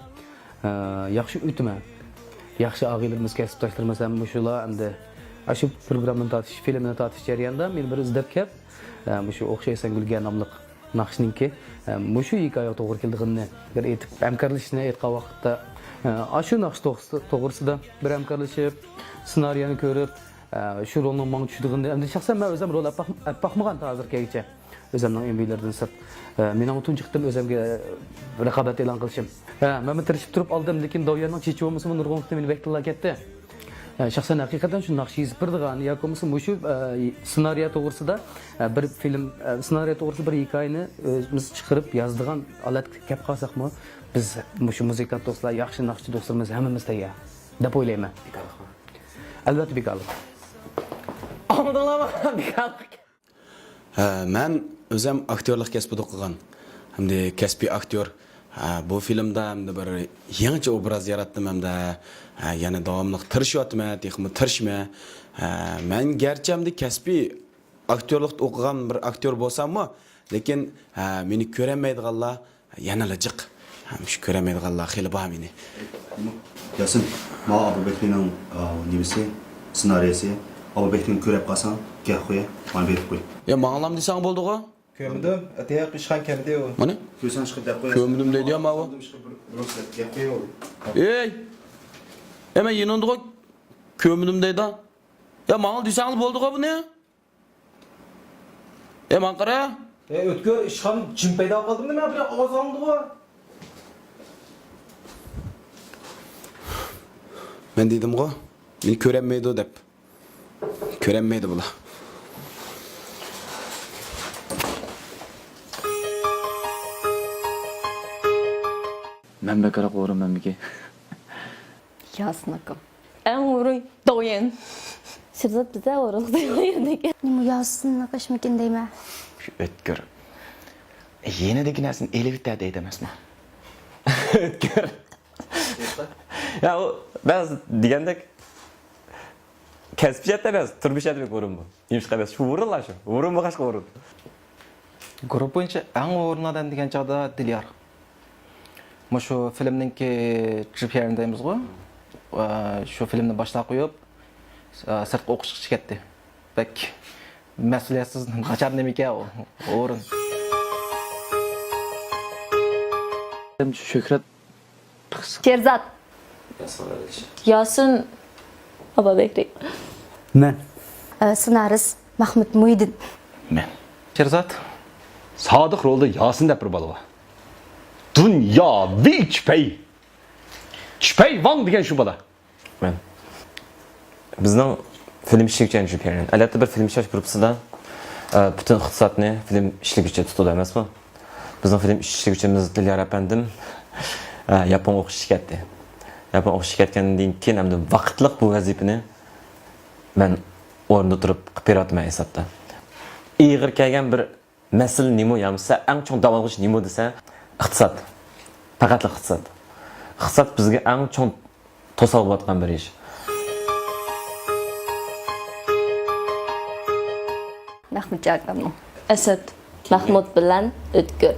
ئە، ياخشى ئۆتىمەن. ياخشى ئاغىنىلىرىمىز، كەسىپداشلىرىمىز ھەم مۇشۇلار ئەمدى ئاشۇ پروگراممىنى تارتىش، فىلىمنى تارتىش جەريانىدا مېنى بىر ئىزدەپ كەپ، ئە، مۇشۇ ئوخشايسەن گۈلگە ناملىق ناخشىنىڭكى، ئە، مۇشۇ ھېكايىگە توغرا كېلىدىغىنىنى بىر ئېيتىپ، ھەمكارلىشىشنى ئېيتقان ۋاقىتتا، ئە، ئاشۇ ناخشا توغرىسى-، توغرىسىدا بىر ھەمكارلىشىپ، سېنارىيەنى كۆرۈپ، ئە، شۇ رولنىڭ ماڭا چۈشىدىغىنىنى، ئەمدى شەخسەن مەن ئۆزۈم رول ئېلىپ باق-، ئېلىپ باقمىغان تا ھازىرغىچە. ئۆزۈمنىڭ ئېمىلىرىدىن سىرت. ئە، مېنىڭ تۇنجى قېتىم ئۆزۈمگە رىقابەت ئېلان قىلىشىم. ئە، مەنمۇ تىرىشىپ تۇرۇپ ئالدىم، لېكىن داۋيەننىڭ چېچى بولمىسىمۇ نۇرغۇن قېتىم مېنى بەك تىللاپ كەتتى. ئە، شەخسەن ھەقىقەتەن شۇ ناخشا يېزىپ بېرىدىغان ياكى بولمىسا مۇشۇ، ئە، سېنارىيە توغرىسىدا، ئە، بىر فىلىم، ئە، سېنارىيە توغرىسىدا بىر ھېكايىنى ئۆزىمىز چىقىرىپ يازىدىغان ھالەتكە كەپ قالساقمۇ، بىز مۇشۇ مۇزىكانت دوستلار، ياخشى ناخشىچى دوستلىرىمىز ھەممىمىز تەييار دەپ ئويلايمەن. بىكارلىقمۇ؟ ئەلۋەتتە بىكارلىق. ئاڭلىدىڭلارمۇ؟ بىكارلىق. ھە، مەن ئۆزۈم ئاكتيورلۇق كەسپىدە ئوقۇغان ھەمدە كەسپىي ئاكتيور. ھە، بۇ فىلىمدا ھەمدە بىر يېڭىچە ئوبراز ياراتتىم ھەمدە، ھە، يەنە داۋاملىق تىرىشىۋاتىمەن، تېخىمۇ تىرىشىمەن. ھە، مەن گەرچە ھەمدە كەسپىي ئاكتيورلۇقتا ئوقۇغان بىر ئاكتيور بولساممۇ، لېكىن، ھە، مېنى كۆرەلمەيدىغانلار يەنىلا جىق. ھە، مۇشۇ كۆرەلمەيدىغانلار خېلى بار مېنى. ياسىن، ماڭا ئابۇبەكرىنىڭ، ئا، نېمىسى، سېنارىيەسى. ئابۇبەكرىنى كۆرۈپ قالساڭ، گەپ قوي، مانا بېرىپ قوي. يا، ماڭىلام دېسەڭ بولدىغۇ. كۆرمىدىم. ئەتە ياق ئىشخان كەمدى ئۇ. مانا. كۆرسەڭ ئىشقا دەپ قوي. كۆرمىدىم دەيدۇ يا ماۋۇ. ئىشقا بىر، بىر گەپ قوي. ئەي! ئەمە يېنىڭدىغۇ. كۆرمىدىم دەيدۇ. يا، ماڭا دېسەڭلا بولدىغۇ بۇنى. ئەي، ماڭا قارا. ئەي، ئۆتكۈر، ئىشخان جىم پەيدا قالدىمۇ نېمە؟ بىر ئاۋاز ئاڭلىدىغۇ. مەن دېدىمغۇ، مېنى كۆرەلمەيدۇ دەپ. كۆرەلمەيدۇ بۇلار. مەن بەكرەك ئورۇن مەنمىكى. ياسىن ئاكام. ئەڭ ئورۇن دويەن. شىرزات بىزدە ئورۇنلۇق دويەندىكى. نېمە ياسىن ئاكاشمىكىن دەيمەن. شۇ ئۆتكۈر. يېنىدىكى نەرسىنى ئېلىۋېتە دەيدۇ ئەمەسمۇ؟ ئۆتكۈر. يا، ئۇ، مەن دېگەندەك، كەسپىي جەھەتتە ئەمەس، تۇرمۇش جەھەتتە بەك ھۇرۇن بۇ. نېمىشقا ئەمەس؟ شۇ ھۇرۇنلا شۇ. ھۇرۇن بولغاچقا ھۇرۇن. گۇرۇپپا بويىچە ئەڭ ھۇرۇن ئادەم دېگەن چاغدا دىليار. مۇشۇ فىلىمنىڭكى رېژىسسورى دەيمىزغۇ؟ ئە، شۇ فىلىمنى باشلاپ قويۇپ، ئە، سىرتقا ئوقۇشقا كەتتى. بەك مەسئۇلىيەتسىز، ناچار نېمىكەن ئۇ، ھۇرۇن. شۆھرەت. شېرزات. ياسىن ئابابەكرى. مەن. ئە، سېنارىست مەخمۇت مۇھىدىن. مەن. شېرزات. سادىق رولدا ياسىن دەپ بىر بالا بار. دۇنياۋى چۈپەي. چۈپەي ۋاڭ دېگەن شۇ بالا. مەن. بىزنىڭ فىلىم ئىشلىگۈچى ئەنجۈ پيەرنىڭ. ئەلۋەتتە، بىر فىلىم ئىشلەش گۇرۇپپىسىدا، ئە، پۈتۈن ئىقتىسادنى فىلىم ئىشلىگۈچى تۇتىدۇ ئەمەسمۇ؟ بىزنىڭ فىلىم ئىشلىگۈچىمىز دىليار ئەپەندىم، ئە، ياپونغا ئوقۇشقا كەتتى. ياپونغا ئوقۇشقا كەتكەندىن كېيىن ھەمدە ۋاقىتلىق بۇ ۋەزىپىنى مەن ئورنىدا تۇرۇپ قىلىپ بېرىۋاتىمەن ھېسابتا. ئېغىر كەلگەن بىر مەسىلە نېمە يامىسا، ئەڭ چوڭ داۋالغۇچ نېمە دېسە، ئىقتىساد. پەقەتلا ئىقتىساد. ئىقتىساد بىزگە ئەڭ چوڭ توساق بولۇۋاتقان بىر ئىش. مەخمۇت ئاكامنىڭ. ئەسەت. مەخمۇت بىلەن ئۆتكۈر.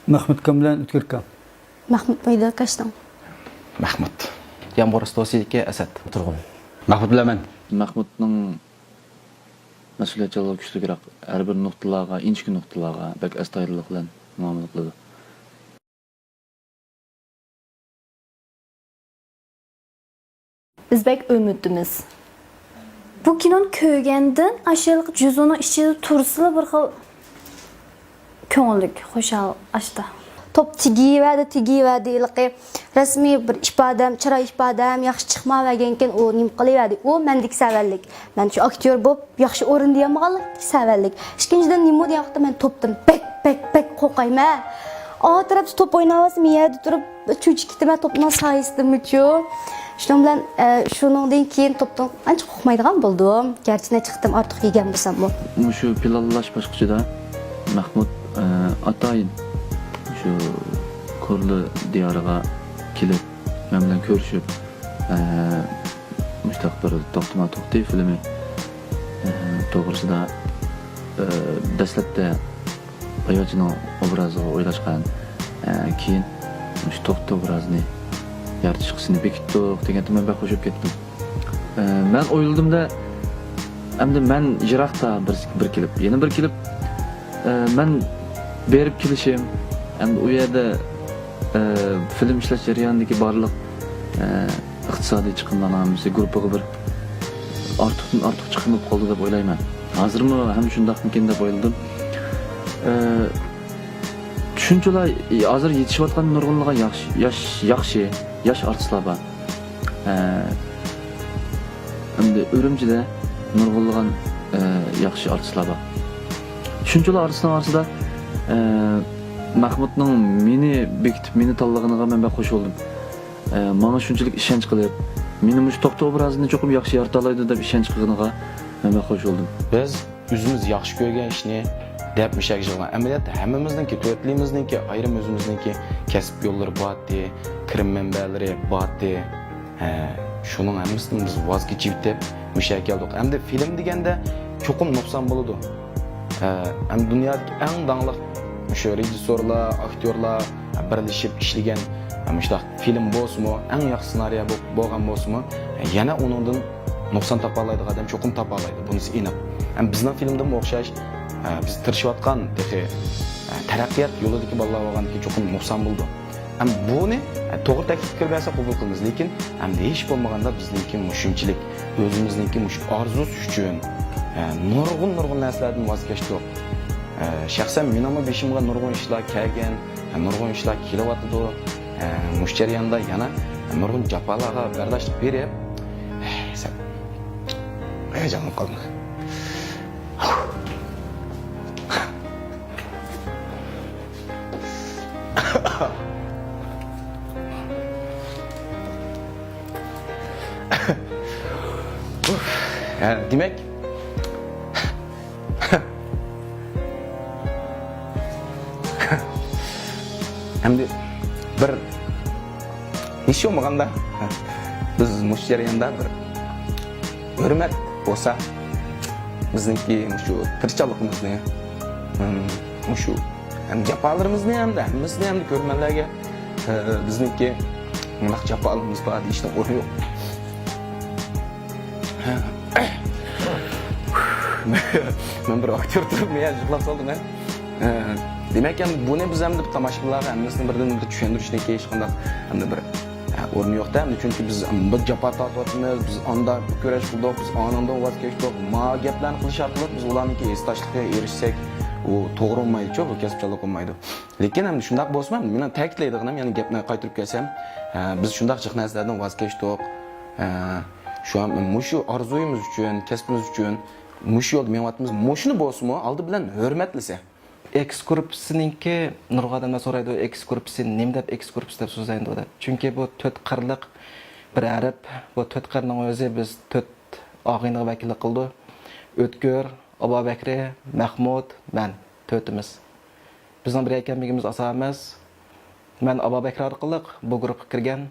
مەخمۇت ئاكام بىلەن ئۆتكۈر ئاكام. مەخمۇت مەيداكاشنىڭ. مەخمۇت. يامغۇر ئۇستىسىدىكى ئەسەت. تۇرغۇن. مەخمۇت بىلەن مەن. مەخمۇتنىڭ مەسئۇلىيەتچانلىقى كۈچلۈكرەك، ھەر بىر نۇقتىلارغا، ئىنچىكە نۇقتىلارغا بەك ئەستايىدىللىق بىلەن مۇئامىلە قىلىدۇ. بىز بەك ئۈمىدىمىز. بۇ كىنونى كۆرگەندىن ئاشۇ ھېلىقى جۈزۇنىڭ ئىچىدە تۇرسىلا بىر خىل كۆڭۈللۈك، خۇشال ئاشتا. توپ تېگىۋەردى، تېگىۋەردى، ھېلىقى رەسمىي بىر ئىپادەم، چىراي ئىپادەم ياخشى چىقمايۋەرگەنكىن، ئۇ نېمە قىلىۋەردى؟ ئۇ مەندىكى سەۋەنلىك. مەن شۇ ئاكتيور بولۇپ ياخشى ئورۇن دېيەلمىغانلىق سەۋەنلىك. ئىككىنچىدىن، نېمە دېگەن ۋاقىتتا مەن توپتىن بەك، بەك، بەك قورقايمەن. ئا تەرەپتە توپ ئويناۋاتسام، يەردە تۇرۇپ چۆچۈپ كېتىمەن توپنىڭ سايىسىدىنمۇچۇ. شۇنىڭ بىلەن، ئە، شۇنىڭدىن كېيىن توپتىن ئانچە قورقمايدىغان بولدۇم. گەرچە نەچچە قېتىم ئارتۇق يېگەن بولساممۇ. مۇشۇ پىلانلاش باسقۇچىدا مەخمۇت، ئە، ئاتايىن شۇ كورلا دىيارىغا كېلىپ، مەن بىلەن كۆرۈشۈپ، ئە، مۇشتاق بىر توختىما توختى فىلىمى، ئە، توغرىسىدا، ئە، دەسلەپتە بايۋەچچىنىڭ ئوبرازىغا ئويلاشقان، ئە، كېيىن مۇشۇ توختى ئوبرازىنى يارىتىش قىسمىنى بېكىتتۇق دېگەندە مەن بەك خۇش بولۇپ كەتتىم. ئە، مەن ئويلىدىمدە، ئەمدى مەن يىراقتا بىر، بىر كېلىپ، يەنە بىر كېلىپ، ئە، مەن بېرىپ كېلىشىم، ئەمدى ئۇ يەردە، ئە، فىلىم ئىشلەش جەريانىدىكى بارلىق، ئە، ئىقتىسادىي چىقىملارنىڭ ھەممىسى گۇرۇپپىغا بىر ئارتۇقتىن ئارتۇق چىقىم بولۇپ قالدى دەپ ئويلايمەن. ھازىرمۇ ھەم شۇنداقمىكىن دەپ ئويلىدىم. ئە، شۇنچىلا ھازىر يېتىشىۋاتقان نۇرغۇنلىغان ياخشى، ياش، ياخشى، ياش ئارتىسلار بار. ئە، ئەمدى ئۈرۈمچىدە نۇرغۇنلىغان، ئە، ياخشى ئارتىسلار بار. شۇنچىلا ئارتىسنىڭ ئارىسىدا، ئە، مەخمۇتنىڭ مېنى بېكىتىپ، مېنى تاللىغىنىغا مەن بەك خۇش بولدۇم. ئە، ماڭا شۇنچىلىك ئىشەنچ قىلىپ، مېنى مۇشۇ توختى ئوبرازىنى چوقۇم ياخشى يارىتالايدۇ دەپ ئىشەنچ قىلغىنىغا مەن بەك خۇش بولدۇم. بىز ئۆزىمىز ياخشى كۆرگەن ئىشنى دەپ مۇشۇ يەرگە يىغىلغان. ئەمەلىيەتتە ھەممىمىزنىڭكى، تۆتىمىزنىڭكى ئايرىم ئۆزىمىزنىڭكى كەسىپ يوللىرى بارتى، كىرىم مەنبەلىرى بارتى. ھە، شۇنىڭ ھەممىسىدىن بىز ۋاز كېچىۋېتىپ مۇشۇ يەرگە كەلدۇق. ئەمدى فىلىم دېگەندە چوقۇم نۇقسان بولىدۇ. ھە، ئەمدى دۇنيادىكى ئەڭ داڭلىق مۇشۇ رېژىسسورلار، ئاكتيورلار بىرلىشىپ ئىشلىگەن مۇشۇنداق فىلىم بولسىمۇ، ئەڭ ياخشى سېنارىيە بولغان بولسىمۇ، يەنە ئۇنىڭدىن نۇقسان تاپالايدىغان ئادەم چوقۇم تاپالايدۇ، بۇنىسى ئېنىق. ھەم بىزنىڭ فىلىمدىمۇ ئوخشاش، ئە، بىز تىرىشىۋاتقان تېخى، ئە، تەرەققىيات يولىدىكى بالىلار بولغاندىكىن چوقۇم نۇقسان بولىدۇ. ھەم بۇنى، ئە، توغرا تەكلىپ كىرىپ بەرسە قوبۇل قىلىمىز، لېكىن ئەمدى ھېچ بولمىغاندا بىزنىڭكى مۇشۇنچىلىك، ئۆزىمىزنىڭكى مۇشۇ ئارزۇسى ئۈچۈن، ئە، نۇرغۇن، نۇرغۇن نەرسىلەردىن ۋاز كەچتۇق. ئە، شەخسەن مېنىڭمۇ بېشىمغا نۇرغۇن ئىشلار كەلگەن، نۇرغۇن ئىشلار كېلىۋاتىدۇ. ئە، مۇشۇ جەرياندا يەنە نۇرغۇن جاپالارغا بەرداشلىق بېرىپ، سەل ھاياجانلىنىپ قالدىم. ئە، دېمەك، ئەمدى بىر ھېچ بولمىغاندا بىز مۇشۇ جەرياندا بىر ھۆرمەت بولسا، بىزنىڭكى مۇشۇ تىرىشچانلىقىمىزنى، ھىم، مۇشۇ ھەم جاپالىرىمىزنى ھەمدە ھەممىسىنى ھەمدە كۆرۈرمەنلەرگە، ئە، بىزنىڭكى مۇنداق جاپالىرىمىز بار دېيىشنىڭ ئورنى يوق. مەن بىر ئاكتيور تۇرۇپ، مەن يىغلاپ سالدىم، ھە. ئە، دېمەك، ئەمدى بۇنى بىز ئەمدى تاماشىبىنلارغا ھەممىسىنى بىردىن بىر چۈشەندۈرۈشتىن كېيىن ھېچقانداق ئەمدى بىر، ئە، ئورنى يوق-دە. ئەمدى چۈنكى بىز بىر جاپا تارتىۋاتىمىز، بىز ئاندا كۈرەش قىلدۇق، بىز ئانىڭدىن ۋاز كەچتۇق. ما گەپلەرنى قىلىش ئارقىلىق بىز ئۇلارنىڭكى ھېسداشلىقىغا ئېرىشسەك، ئۇ توغرا بولمايدۇ-چۇ، بۇ كەسىپچانلىق بولمايدۇ. لېكىن ئەمدى شۇنداق بولسىمۇ، مېنىڭ تەكىتلەيدىغىنىم، يەنە گەپنى قايتۇرۇپ كەلسەم، ئە، بىز شۇنداق جىق نەرسىلەردىن ۋاز كەچتۇق. ئە، شۇ، مۇشۇ ئارزۇيىمىز ئۈچۈن، كەسپىمىز ئۈچۈن، مۇشۇ يولدا مېڭىۋاتىمىز. مۇشۇنى بولسىمۇ ئالدى بىلەن ھۆرمەتلىسە. ئېكس گۇرۇپپىسىنىڭكى، نۇرغۇن ئادەملەر سورايدۇ، ئېكس گۇرۇپپىسى نېمە دەپ ئېكس گۇرۇپپىسى دەپ سۆزلەيدۇ دەپ. چۈنكى بۇ تۆت قىرلىق بىر ھەرپ. بۇ تۆت قىرنىڭ ئۆزى بىز تۆت ئاغىنىغا ۋەكىللىك قىلىدۇ. ئۆتكۈر، ئابابەكرى، مەخمۇت، مەن، تۆتىمىز. بىزنىڭ بىر ئىكەنلىكىمىز ئاسان ئەمەس. مەن ئابابەكرى ئارقىلىق بۇ گۇرۇپپىغا كىرگەن.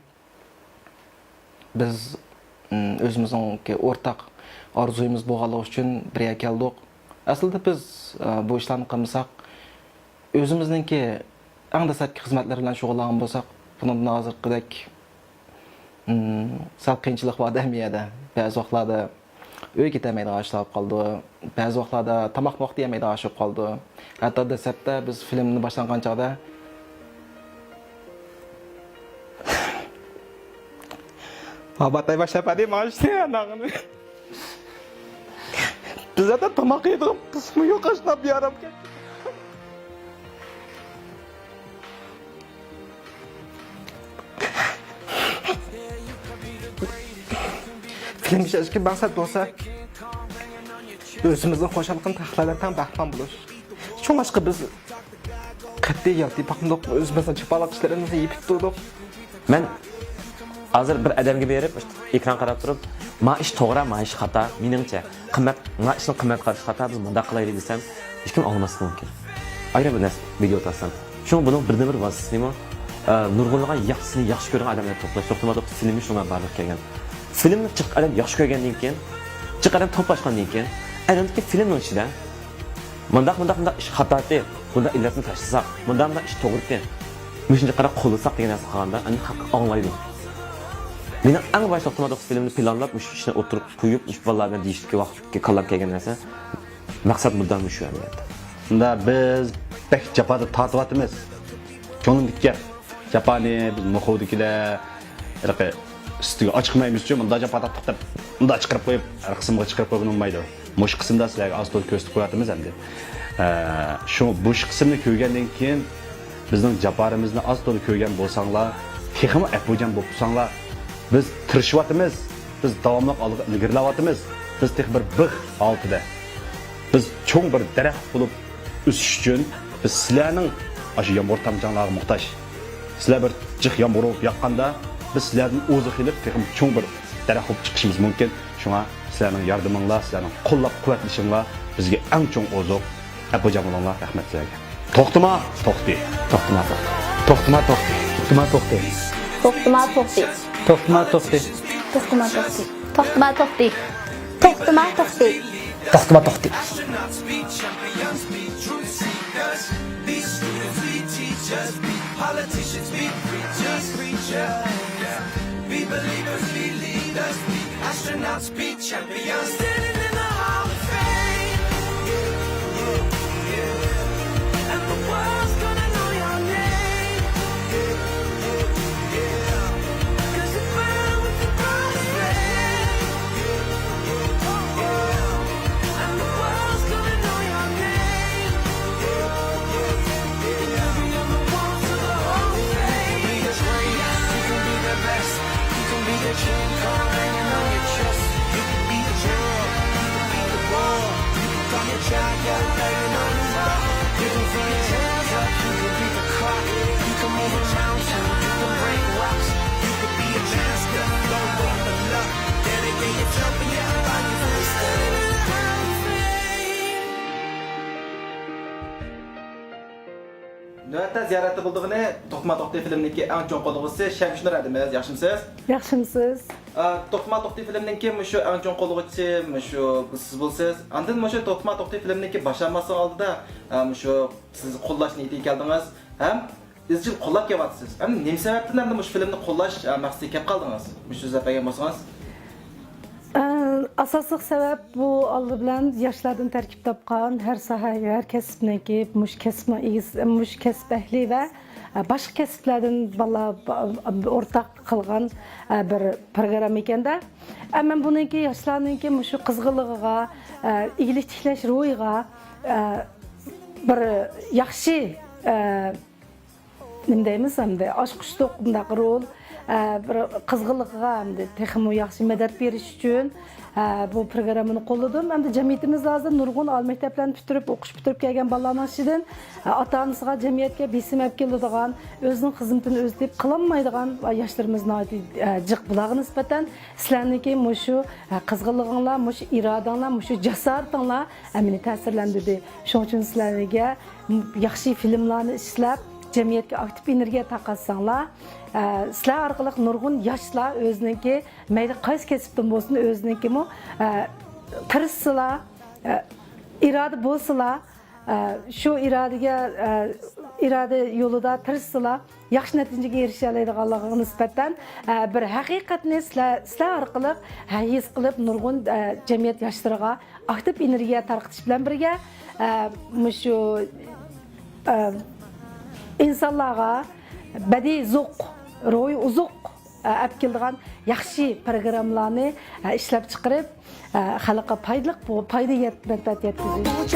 بىز، ئىم، ئۆزىمىزنىڭكى ئورتاق ئارزۇيىمىز بولغانلىقى ئۈچۈن بىرگە كەلدۇق. ئەسلىدە بىز، ئە، بۇ ئىشلارنى قىلمىساق، ئۆزىمىزنىڭكى ئەڭ دەسلەپكى خىزمەتلىرى بىلەن شۇغۇللانغان بولساق، بۇنىڭدىن ھازىرقىدەك، ئىم، سەل قىيىنچىلىق بار-دە ھەممە يەردە. بەزى ۋاقىتلاردا ئۆيگە كېتەلمەيدىغان ئىشلار بولۇپ قالىدۇ. بەزى ۋاقىتلاردا تاماق ۋاقتى يېمەيدىغان ئىش بولۇپ قالىدۇ. ھەتتا دەسلەپتە بىز فىلىمنى باشلانغان چاغدا، باباتاي باشلاپ ھەدى ماڭا ئىشتى ئاناغىنى. بىز ھەتتا تاماق يەيدىغان قىسمۇ يوق، ئاشۇنداق بىئارام كەتتى. فىلىم ئىشلەشكە مەقسەت بولسا، ئۆزىمىزنىڭ خۇشاللىقىنى تەخلەلەتەڭ بەھرىمەن بولۇش. شۇڭلاشقا بىز قەتئىي يالتىپ باقمىدۇق، ئۆزىمىزنىڭ جاپالىق ئىشلىرىمىزنى يېپىپ تۇردۇق. مەن ھازىر بىر ئادەمگە بېرىپ، ئېكران قاراپ تۇرۇپ، ما ئىش توغرا، ما ئىش خاتا، مېنىڭچە، قىممەت، ما ئىشنىڭ قىممەت قارىشى خاتا، بىز مۇنداق قىلايلى دېسەم، ھېچكىم ئاڭلىماسلىقى مۇمكىن. ئايرى بىر نەرسە، ۋىدېئو تارتسام. شۇڭا بۇنىڭ بىردىنبىر ۋاسىتىسىمۇ، ئە، نۇرغۇنلىغان ياخشىسىنى ياخشى كۆرىدىغان ئادەملەرنى توپلاش. توختىماي فىلىمى شۇڭا بارلىققا كەلگەن. فىلىمنى جىق ئادەم ياخشى كۆرگەندىن كېيىن، جىق ئادەم توپلاشقاندىن كېيىن، ئەنىڭدىكى فىلىمنىڭ ئىچىدە مۇنداق، مۇنداق، مۇنداق ئىش خاتاتى، بۇنداق ئىللەتنى تاشلىساق، مۇنداق، مۇنداق ئىش توغرىتى، مۇشۇنچە قاراپ قوللىساق دېگەن نەرسە قىلغاندا، ئەنە خەق ئاڭلايدۇ. مېنىڭ ئەڭ باش توختىماي فىلىمنى پىلانلاپ، مۇشۇ ئىشنى ئوتتۇرىغا قويۇپ، مۇشۇ بالىلار بىلەن دېيىشتىكى ۋاقىتتىكى كاللام كەلگەن نەرسە، مەقسەت مۇددىئا مۇشۇ ئەمەلىيەتتە. شۇندا بىز بەك جاپادا تارتىۋاتىمىز. كۆڭلۈمدىكى گەپ. جاپانى بىز موخۇدىكىلەر ھېلىقى ئۈستىگە ئاچىقمايمىزچۇ، مۇنداق جاپا تارتتۇق دەپ مۇنداق چىقىرىپ قويۇپ، ھەر قىسىمغا چىقىرىپ قويغىلى بولمايدۇ. مۇشۇ قىسىمدا سىلەرگە ئاز تولا كۆرسىتىپ قويۇۋاتىمىز ئەمدى. ئە، شۇ، بۇ قىسىمنى كۆرگەندىن كېيىن بىزنىڭ جاپالىرىمىزنى ئاز تولا كۆرگەن بولساڭلار، تېخىمۇ ئەپۇجان بولۇپ تۇرساڭلار، بىز تىرىشىۋاتىمىز، بىز داۋاملىق ئالغا ئىلگىرىلەۋاتىمىز، بىز تېخى بىر بىغ ھالىتىدە. بىز چوڭ بىر دەرەخ بولۇپ ئۆسۈش ئۈچۈن بىز سىلەرنىڭ ئاشۇ يامغۇر تامچاڭلارغا موھتاج. سىلەر بىر جىق يامغۇر بولۇپ ياغقاندا، بىز سىلەردىن ئوزۇق ئېلىپ، تېخىمۇ چوڭ بىر دەرەخ بولۇپ چىقىشىمىز مۇمكىن. شۇڭا سىلەرنىڭ ياردىمىڭلار، سىلەرنىڭ قوللاپ-قۇۋۋەتلىشىڭلار بىزگە ئەڭ چوڭ ئوزۇق. ئەپۇجان بولۇڭلار، رەھمەت سىلەرگە. توختىما، توختى. توختىما، توختى. توختىما، توختى. توختىما، توختى. توختىما، توختى. توختىما، توختى. توختىما، توختى. توختىما، توختى. توختىما، توختى. Be champions. Standing in the Hall of Fame. And the world's gonna know your name. 'Cause you burn with the brightest flame. And the world's gonna know your name. You can be the best. You can be the King Kong hanging on your chest. You can be the champion. زىيارەتتە بولىدىغىنى توختىما توختى فىلىمنىڭكى ئەڭ چوڭ قوللىغۇچىسى شەمشىنۇر ھەدىمىز. ياخشىمۇسىز؟ ياخشىمۇسىز؟ ئا، توختىما توختى فىلىمنىڭكى مۇشۇ ئەڭ چوڭ قوللىغۇچىسى مۇشۇ سىز بولىسىز. ئاندىن مۇشۇ توختىما توختى فىلىمنىڭكى باشلانماسلىق ئالدىدا، ئا، مۇشۇ سىز قوللاش نىيىتىگە كەلدىڭىز ھەم ئىزچىل قوللاپ كېلىۋاتىسىز. ئەمدى نېمە سەۋەبتىن ئەمدى مۇشۇ فىلىمنى قوللاش، ئا، مەقسىتىگە كەپ قالدىڭىز؟ مۇشۇ سۆزلەپ بەرگەن بولسىڭىز. ئە، ئاساسلىق سەۋەب بۇ ئالدى بىلەن ياشلاردىن تەركىب تاپقان، ھەر ساھە، ھەر كەسىپنىڭكى، مۇشۇ كەسىپنىڭ ئىگىسى، مۇشۇ كەسىپ ئەھلى ۋە، ئە، باشقا كەسىپلەردىن بالىلار با-، ئورتاق قىلغان، ئە، بىر پروگرامما ئىكەندە. ئە، مەن بۇنىڭكى ياشلارنىڭكى مۇشۇ قىزغىنلىقىغا، ئە، ئىگىلىك تىكلەش روھىغا، ئە، بىر ياخشى، ئە، نېمە دەيمىز ئەمدى، ئاچقۇچلۇق بۇنداق رول، ئە، بىر قىزغىنلىقىغا ئەمدى تېخىمۇ ياخشى مەدەت بېرىش ئۈچۈن، ئە، بۇ پروگراممىنى قوللىدىم. ئەمدى جەمئىيىتىمىزدە ھازىر نۇرغۇن ئالىي مەكتەپلەرنى پۈتتۈرۈپ، ئوقۇش پۈتتۈرۈپ كەلگەن بالىلارنىڭ ئىچىدىن، ئە، ئاتا-ئانىسىغا، جەمئىيەتكە بېسىم ئەپ كېلىدىغان، ئۆزىنىڭ خىزمىتىنى ئۆزى تېپىپ قىلالمايدىغان ياشلىرىمىز ناھايىتى، ئە، جىق. بۇلارغا نىسبەتەن سىلەرنىڭكى مۇشۇ، ئە، قىزغىنلىقىڭلار، مۇشۇ ئىرادەڭلار، مۇشۇ جاسارىتىڭلار، ئە، مېنى تەسىرلەندۈردى. شۇنىڭ ئۈچۈن سىلەرگە ياخشى فىلىملارنى ئىشلەپ، جەمئىيەتكە ئاكتىپ ئېنېرگىيە تارقاتساڭلار، ئە، سىلەر ئارقىلىق نۇرغۇن ياشلار ئۆزىنىڭكى مەيلى قايسى كەسىپتىن بولسۇن، ئۆزىنىڭكىمۇ، ئە، تىرىشسىلا، ئە، ئىرادە بولسىلا، ئە، شۇ ئىرادىگە، ئە، ئىرادە يولىدا تىرىشسىلا، ياخشى نەتىجىگە ئېرىشەلەيدىغانلىقىغا نىسبەتەن، ئە، بىر ھەقىقەتنى سىلەر، سىلەر ئارقىلىق، ھە، ھېس قىلىپ، نۇرغۇن، ئە، جەمئىيەت ياشلىرىغا ئاكتىپ ئېنېرگىيە تارقىتىش بىلەن بىرگە، ئە، مۇشۇ، ئە، ئىنسانلارغا بەدىئىي زوق، روھىي ئوزۇق، ئە، ئەپ كېلىدىغان ياخشى پروگراممىلارنى، ئە، ئىشلەپ چىقىرىپ، ئە، خەلققە پايدىلىق، بۇ پايدا يەت-، مەنپەئەت يەتكۈزۈش.